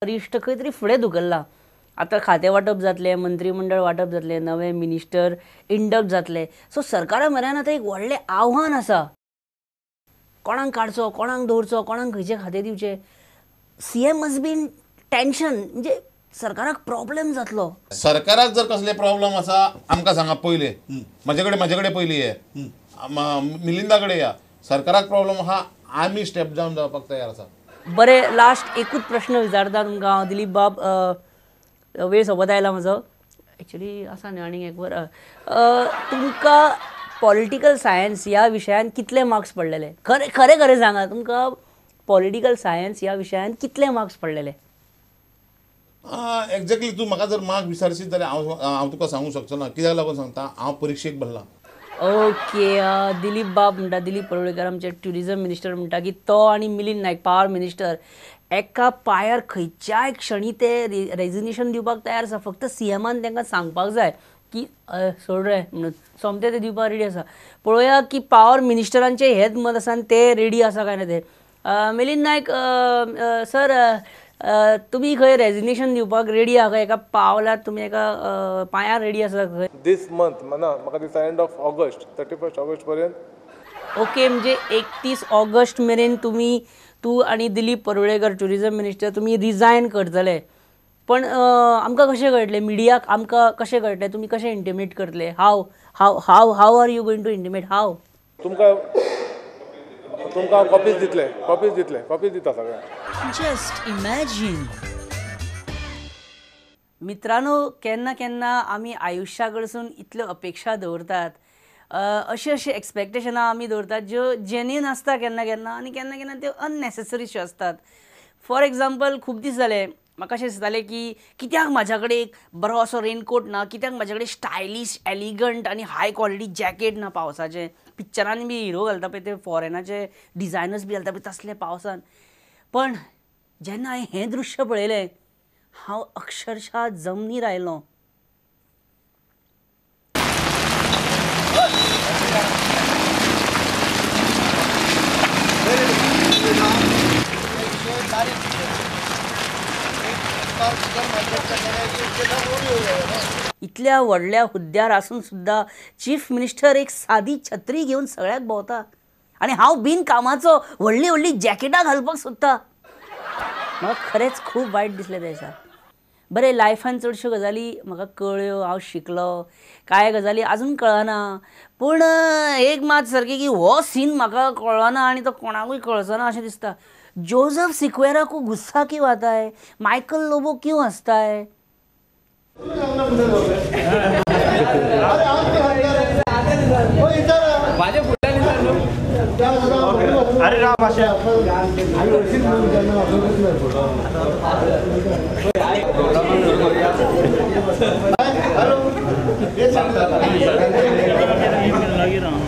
अरिश्ट खंय तरी फुडें धुकल्लां. आतां खातें वांटप जातलें, मंत्रीमंडळ वांटप जातलें, नवे मिनिस्टर इंडक्ट जातले. सो सरकारा म्हऱ्यान आतां एक व्हडलें आव्हान आसा, कोणाक काडचो, कोणाक दवरचो, कोणाक खंयचें खातें दिवचें. CM must be in tension, म्हणजे सरकाराक प्रॉब्लेम जातलो. सरकाराक जर कसले प्रॉब्लेम आसा आमकां सांगा पयले, म्हजे कडेन पयली ये, मिलिंदा कडेन या. सरकाराक प्रॉब्लेम आहा, आमी स्टेप डावन जावपाक तयार आसा. बरें, लास्ट एकूच प्रश्न विचारता तुमकां हांव दिलीप बाब, वेळ सोंपत आयला म्हजो, एक्चुली आसा न्ही आनीक एक वर. तुमकां पॉलिटिकल सायन्स ह्या विशयान कितले मार्क्स पडलेले? खरें खरें खरें सांगा, तुमकां पॉलिटिकल सायन्स ह्या विशयान कितले मार्क्स पडलेले? एक्झॅक्टली तूं म्हाका जर मार्क विचारशीत जाल्यार हांव तुका सांगूंक शकचो ना. कित्याक लागून सांगता, हांव परिक्षेक भरला. ओके, दिलीप बाब म्हणटा, दिलीप परुळेकर आमचे ट्युरिजम मिनिस्टर म्हणटा की तो आनी मिलिंद नायक पावर मिनिस्टर एका पांयार खंयच्याय क्षणी ते रेजिग्नेशन दिवपाक तयार आसा. फक्त सीएमान तांकां सांगपाक जाय की सोड रे म्हणून, सोमते ते दिवपाक रेडी आसा. पळोवया की पावर मिनिस्टरांचे हेच मत आसा आनी ते रेडी आसा काय ना ते. मिलिंद नायक सर, तुमी खंय रेजिग्नेशन दिवपाक रेडी आहा? एका पावलार तुमी एका पांयार रेडी आसा खंय? दीस मंथ ना, म्हाका दिसता एंड ऑफ ऑगस्ट, 31 ऑगस्ट पर्यंत. ओके, म्हणजे 31 ऑगस्ट मेरेन तुमी, तूं आनी दिलीप परुळेकर ट्युरिजम मिनिस्टर तुमी रिजायन करतले. पण आमकां कशें कळटलें, मिडियाक आमकां कशें कळटलें, तुमी कशें इंटिमेट करतले? How how how how are you going to intimate? How? तुमकां तुमकां कॉपीज दितले, कॉपीज दितले, कॉपीज दिता सगळ्यांक. जस्ट इमॅजीन मित्रांनो, केन्ना केन्ना आमी आयुश्या कडसून इतल्यो अपेक्षा दवरतात, अशी अशी एक्सपेक्टेशनां आमी दवरतात ज्यो जेन्युइन आसता केन्ना केन्ना, आनी केन्ना केन्ना त्यो अननेसेसरीश्यो आसतात. फॉर एग्जाम्पल, खूब दीस जाले म्हाका अशें दिसतालें की कित्याक म्हाज्या कडेन एक बरो असो रेनकोट ना, कित्याक म्हाज्या कडेन स्टायलीश एलिगंट आनी हाय क्वॉलिटी जॅकेट ना. पावसाचें पिक्चरांनी बी हिरो घालता पळय ते फॉरेनाचे डिजायनर्स बी घालता पळय तसले पावसान. पण जेन्ना हांवें हें दृश्य पळयलें, हांव अक्षरशः जमनीर आयलो. इतल्या व्हडल्या हुद्द्यार आसून सुद्दां चीफ मिनिस्टर एक सादी छत्री घेवन सगळ्याक भोंवता आनी हांव बिन कामाचो व्हडली व्हडली जॅकेटां घालपाक सोदता. म्हाका खरेंच खूब वायट दिसलें त्या दिसा. बरें, लायफान चडश्यो गजाली म्हाका कळ्ळ्यो, हांव शिकलो, कांय गजाली आजून कळना. पूण एक मात सारकें की हो सीन म्हाका कळ्ळो ना आनी तो कोणाकूय कळचो ना अशें दिसता. जोजफ सिक्वेरा को गुस्सा क्यों आता है, मायकल लोबो क्यों हंसता है?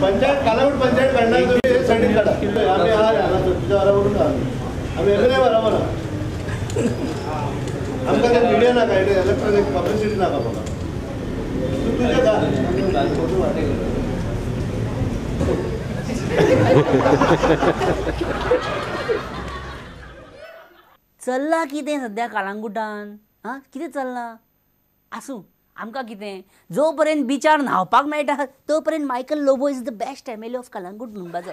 पंचायत कालावड पंचायत काढणार तुम्ही साईडीन काढा. आम्ही हा तुझ्या बरोबर आम्ही एमएलए बरोबर. आमकां ते मिडिया नाका, इलेक्ट्रॉनिक पब्लिसिटी नाका म्हाका. तूं तुजें घाल. चल्लां कितें सद्या कालांगुटान? आं, कितें चल्लां? आसूं, आमकां कितें, जो पर्यंत बिचार न्हांवपाक मेळटा तो पर्यंत Michael Lobo is the best MLA of Calangute म्हणपाचो.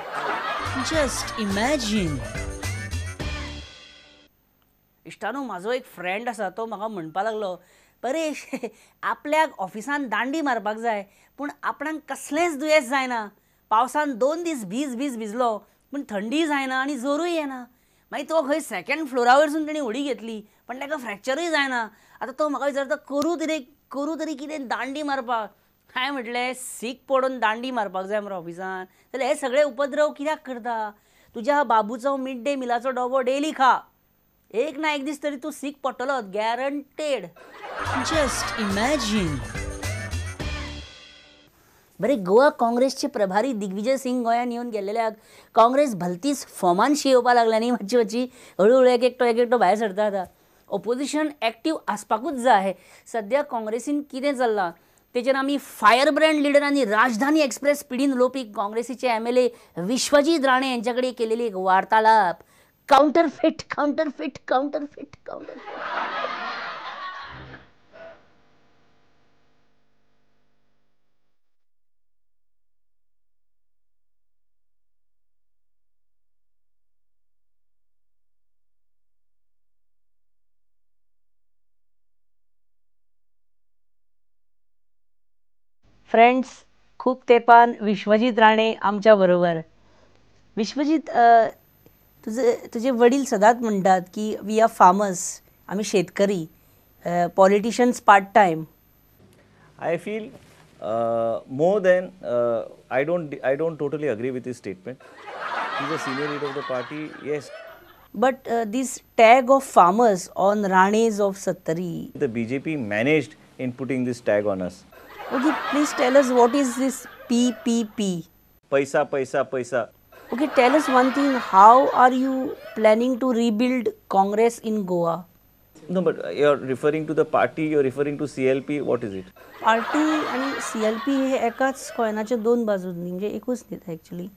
जस्ट इमॅजीन इश्टानो, म्हाजो एक फ्रेंड आसा, तो म्हाका म्हणपाक लागलो, परेश आपल्याक ऑफिसान दांडी मारपाक जाय, पूण आपणाक कसलेंच दुयेंस जायना. पावसान 2 दीस भीज भीज भिजलो, पूण थंडी जायना आनी जोरूय येना. मागीर तो खंय सेकेंड फ्लोरा वयरसून तेणी उडी घेतली, पण ताका फ्रॅक्चरूय जायना. आतां तो म्हाका विचारता, करूं तरी कितें दांडी मारपाक? हांवें म्हटलें, सीक पडून दांडी मारपाक जाय मरे ऑफिसान, जाल्यार हे सगळे उपद्रव कित्याक करता? तुज्या बाबूचो मिड डे मिलाचो डबो डेली खा, एक ना एक दीस तरी तूं सीक पडटलो, गॅरंटेड. Just imagine. बरें, गोवा काँग्रेसचे प्रभारी दिग्विजय सिंग गोंयान येवन गेल्ल्याक काँग्रेस भलतीच फॉर्मानशी येवपाक लागल्या न्ही, मातशी मातशी हळुहळू एक एकटो एक एकटो भायर सरता. आतां ओपोजिशन एक्टीव आसपाकूच जाय. सद्या काँग्रेसीन कितें चल्लां तेचेर आमी फायर ब्रँड लिडर आनी राजधानी एक्सप्रेस स्पिडीन उलोवपी काँग्रेसीचे MLA Vishwajit Rane यांच्या कडेन केलेली एक वार्तालाप. Counterfeit, counterfeit, counterfeit, counterfeit. Friends, खूब तेंपान विश्वजीत राणे आमच्या बरोबर. विश्वजीत, तुजे वडील सदांच म्हणटात की we are farmers, आमी शेतकरी, politicians part time. I feel more than I don't totally agree with his statement. He's a senior leader of the party, yes. But this tag of farmers on Ranes of Sattari, the BJP managed in putting this tag on us. Okay, please tell us what is this PPP? Paisa, paisa, paisa. Okay, tell us one thing, how are you planning to rebuild Congress in Goa? No, but you are referring to the party, you are referring to CLP, what is it? Party आणि CLP हे एकाच कॉयनाच्या दोन बाजू म्हणजे एकूच न्ही actually.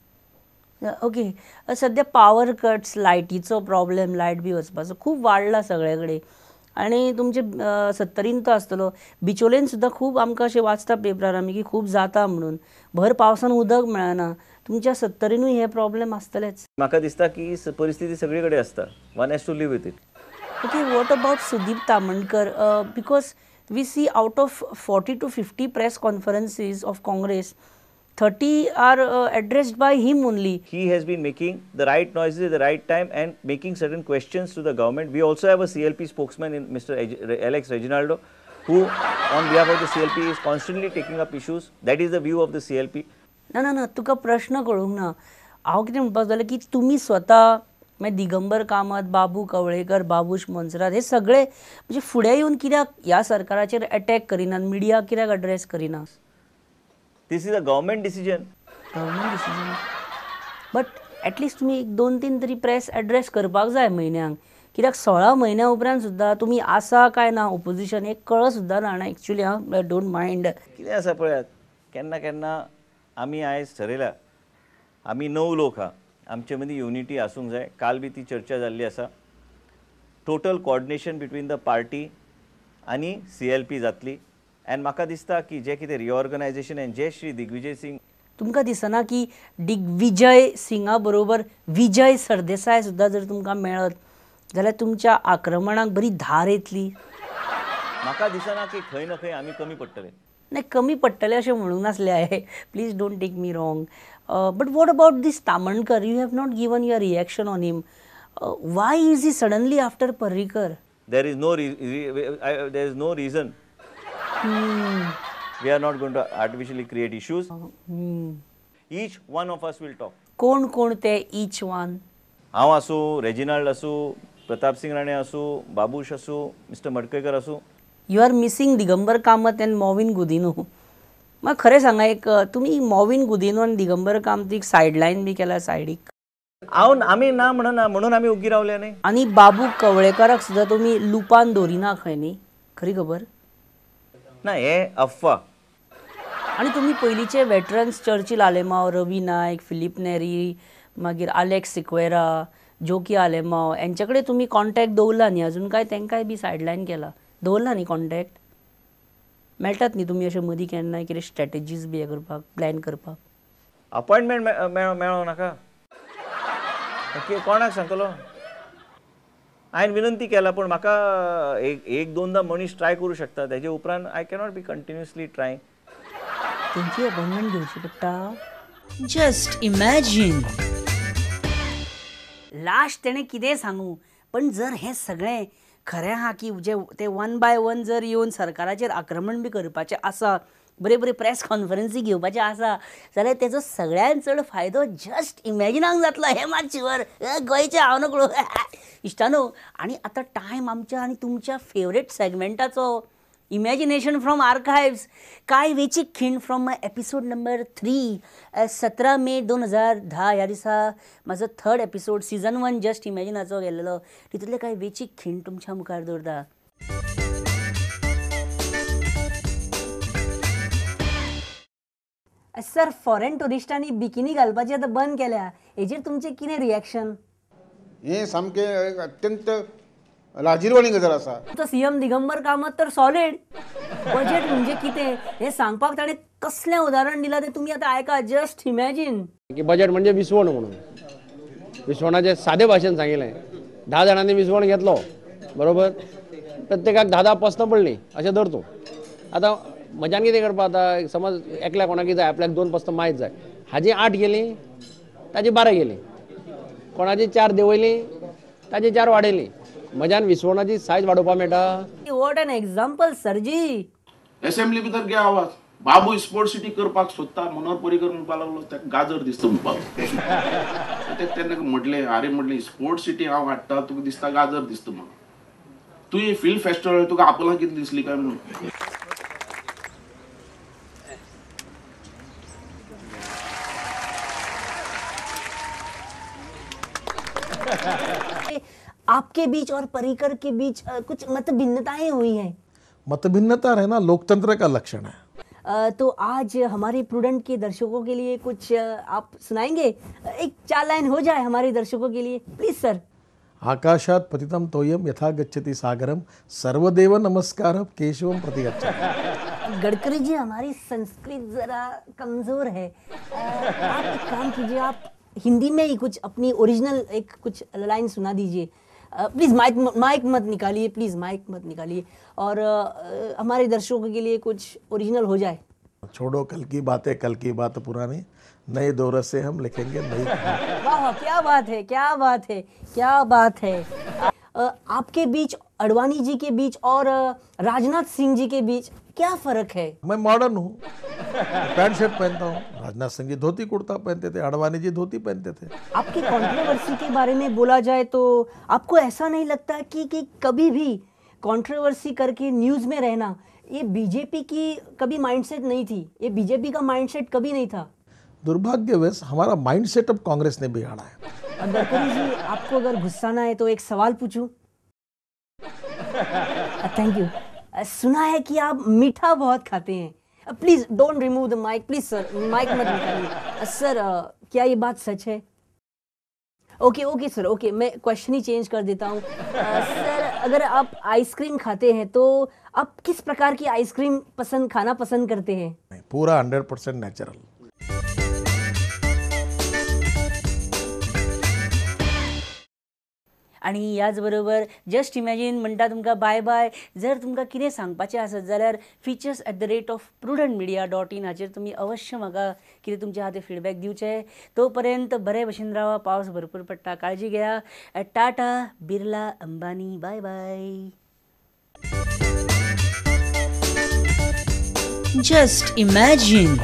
Okay, सध्या power cuts, लायटीचो प्रॉब्लेम, लायट बी वचपाचो खूब वाडला सगळे कडेन आनी तुमचे सत्तरीन तो आसतलो, बिचोलेन सुद्दां खूब आमकां अशें वाचता पेपरार आमी की खूब जाता म्हणून, भर पावसान उदक मेळना. तुमच्या सत्तरीनूय हे प्रॉब्लेम आसतलेच. म्हाका दिसता की परिस्थिती सगळे कडेन आसता, one has to live with it. Okay, what about Sudeep Tamhankar? Because we see out of 40 to 50 press conferences of Congress, 30 are addressed by him only. He has been making the right noises at the right time and making certain questions to the government. We also have a CLP spokesman in Mr. Alex Reginaldo, who on behalf of the CLP is constantly taking up issues. That is the view of the CLP. ना ना ना, तुका प्रश्न कळूंक ना. हांव कितें म्हणपाक जालें की तुमी स्वता मागीर दिगंबर कामत, बाबू कवळेकर, बाबूश मोन्सेरात हे सगळे म्हणजे फुडें येवन कित्याक ह्या सरकाराचेर अटॅक करिनात, मिडिया कित्याक एड्रेस करिना? This is a government decision. Government decision, but at least तुमी एक दोन तीन तरी प्रेस एड्रेस करपाक जाय म्हयन्यांक, कित्याक 16 म्हयन्या उपरांत सुद्दां तुमी आसा काय ना ओपोजिशन एक कळ सुद्दां ना. एक्चुअली हांव don't mind. कितें आसा पळयात, केन्ना केन्ना आमी आयज ठरयला, आमी 9 लोक आहा, आमचे मदीं युनिटी आसूंक जाय. काल बी ती चर्चा जाल्ली आसा. Total coordination between the party आनी CLP जातली. आनी म्हाका दिसता की जे कितें रिऑर्गनायझेशन आनी जे श्री दिग्विजय सिंग, तुमकां दिसना की दिग्विजय सिंगा बरोबर विजय सरदेसाय सुद्दां जर तुमकां मेळत जाल्यार तुमच्या आक्रमणाक बरी धार येतली? म्हाका दिसना की खंय ना खंय आमी कमी पडटले. नाही, कमी पडटले अशें म्हणूंक नासलें हांवें, please don't take me wrong. But what about this Tamhankar? You have not given your reaction on him. Why is he suddenly after Parrikar? There is no reason. We are not going to artificially create issues. Each one of us will talk. कोण कोण ते each one? हांव आसूं, Reginald आसूं, प्रताप सिंग राणे आसूं, बाबूश आसूं, mister Madkaikar आसूं. You are missing Digambar Kamat and Mauvin Godinho. म्हाका खरें सांगा, एक तुमी मॉविन गुदिन्हो आनी दिगंबर कामतीक सायडलायन बी केला सायडीक? हांव आमी ना म्हणना म्हणून आमी ओग्गी रावले न्ही. आनी बाबू कवळेकाराक सुद्दां तुमी लुपान दवरिना खंय न्ही, खरी खबर ना, हे अफवा. आनी तुमी पयलींचे वेटरन्स चर्चिल आलेमाव, रवी नायक, फिलीप नेरी, मागीर आलेक्स सिक्वेरा, जोकी आलेमाव हेंचे कडेन तुमी कॉन्टॅक्ट दवरला न्ही अजून काय तेंकांय बी सायडलायन केला? दवरला न्ही कॉन्टॅक्ट? मेळटात न्ही तुमी अशें मदीं केन्नाय कितें स्ट्रॅटेजीज बी हें करपाक, प्लॅन करपाक? अपॉयंटमेंट मेळोंक नाका? कोणाक सांगतलो? हांवें विनंती केला, पूण म्हाका एक दोनदां मनीस ट्राय करूं शकता, तेजे उपरांत I cannot be continuously trying. तेंची अपॉयंटमेंट घेवची पडटा. Just imagine. लास्ट तेणें कितें सांगूं, पण जर हें सगळें खरें आहा की जे ते वन बाय वन जर येवन सरकाराचेर आक्रमण बी करपाचें आसा, बरे बरे प्रेस कॉन्फरन्सी घेवपाचें आसा, जाल्यार तेजो सगळ्यान चड फायदो जस्ट इमॅजिनाक जातलो हें मात शुअर. गोंयचें हांव नकळो इश्टानो. आनी आतां टायम आमच्या आनी तुमच्या फेवरेट सेगमेंटाचो, इमॅजिनेशन फ्रॉम आर्कायव्स. कांय वेचीक खीण from my episode number 3, 17 May 2010 ह्या दिसा म्हाजो थर्ड एपिसोड सिजन 1 जस्ट इमॅजिनाचो गेल्लो. तितूंतले कांय वेचीक खीण तुमच्या मुखार दवरता. सर, फॉरेन ट्युरिस्टांनी बिकिनी घालपाची आतां बंद केल्या, हेजेर तुमचें कितें रिएक्शन? हें सामकें अत्यंत लाजिरवाणी गजाल आसा. तो सीएम दिगंबर कामत तर सॉलिड बजेट म्हणजे कितें हें सांगपाक ताणें कसलें उदाहरण दिलां तें तुमी आतां आयका. जस्ट इमॅजीन की बजेट म्हणजे विसवण म्हणून, विसवणाचें सादे भाशेन सांगिल्लें. 10 जाणांनी विसवण घेतलो, बरोबर, प्रत्येकाक 10-10 पसनां पडलीं अशें धर तूं. आतां म्हज्यान कितें करपा आतां समज एकल्या कोणाक जाय आपल्याक 2 पोस्तां मायज जाय, हाजी 8 गेली ताजी 12 गेली, कोणाची 4 देंवयली ताजी 4 वाडयली, म्हज्यान विसवणाची सायज वाडोवपा मेळटा. What an example sir ji. Assembly भितर घे आवाज, बाबू स्पोर्ट्स सिटी करपाक सोदता, मनोहर पर्रीकर म्हणपाक लागलो ताका गाजर दिसता म्हणपाक. तेन्ना म्हटलें आरे म्हटलें स्पोर्ट्स सिटी हांव हाडटा तुका दिसता गाजर दिसता म्हणून, तुवें फिल्म फेस्टिवल तुका आपोलां कितें दिसली काय म्हणून. आपके बीच और पर्रिकर के बीच कुछ मतभिन्नताएं हुई हैं. मतभिन्नता रहना लोकतंत्र का लक्षण है. तो आज हमारे प्रूडेंट के दर्शकों के लिए कुछ आप सुनाएंगे? एक 4 लाइन हो जाए हमारे दर्शकों के लिए प्लीज सर. आकाशात पतितम तोयम यथा गच्छति सागरम सर्वदेव नमस्कारम केशवम प्रति गच्छति. गडकरी जी हमारी संस्कृत जरा कमजोर है, आप एक काम कीजिए, आप हिंदी में ही कुछ अपनी ओरिजिनल एक कुछ लाइन सुना दीजिए प्लीज़. माइक मत निकालिए प्लीज़, माइक मत निकालिए, और हमारे दर्शकों के लिए कुछ ओरिजिनल हो जाए. छोड़ो कल की बातें, कल की बात पुरानी, नए दौर से हम लिखेंगे नई. वाह क्या बात है, क्या बात है, क्या बात है. आपके beach, Advani ji K beach और राजनाथ सिंह जी के बीच क्या फर्क है? मैं मॉडर्न हूँ, पैंट शर्ट पहनता हूँ, राजनाथ सिंह जी धोती कुर्ता पहनते थे, अडवाणी जी धोती पहनते थे. आपकी कंट्रोवर्सी के बारे में बोला जाए तो आपको ऐसा नहीं लगता कि कभी भी कंट्रोवर्सी करके न्यूज़ में रहना, ये बीजेपी की कभी माइंडसेट नहीं थी, ये बीजेपी का माइंडसेट कभी नहीं था? दुर्भाग्यवश हमारा माइंडसेट अब कांग्रेस ने बिगाड़ा है. गडकरी जी आपको अगर गुस्सा ना आए तो एक सवाल पूछूं? Thank you. सुना है कि आप मीठा बहुत खाते हैं. Please don't remove the mic please sir, mic मत निकालिए सर. क्या ये बात सच है? ओके ओके सर ओके, मैं क्वेश्चन ही चेंज कर देता हूँ. सर अगर आप आइसक्रीम खाते हैं तो आप किस प्रकार की आइसक्रीम खाना पसंद करते हैं? पूरा 100% नॅचरल. आणि याचबरोबर जस्ट इमॅजीन म्हणटा तुमकां बाय बाय. जर तुमकां कितें सांगपाचें आसत जाल्यार features@prudentmedia.in हाचेर तुमी अवश्य म्हाका कितें तुमचे आहा ते फिडबॅक दिवचे. तो पर्यंत बरे भशेन रावा, पावस भरपूर पडटा, काळजी घेया. Tata, Birla, Ambani, bye bye. Just imagine.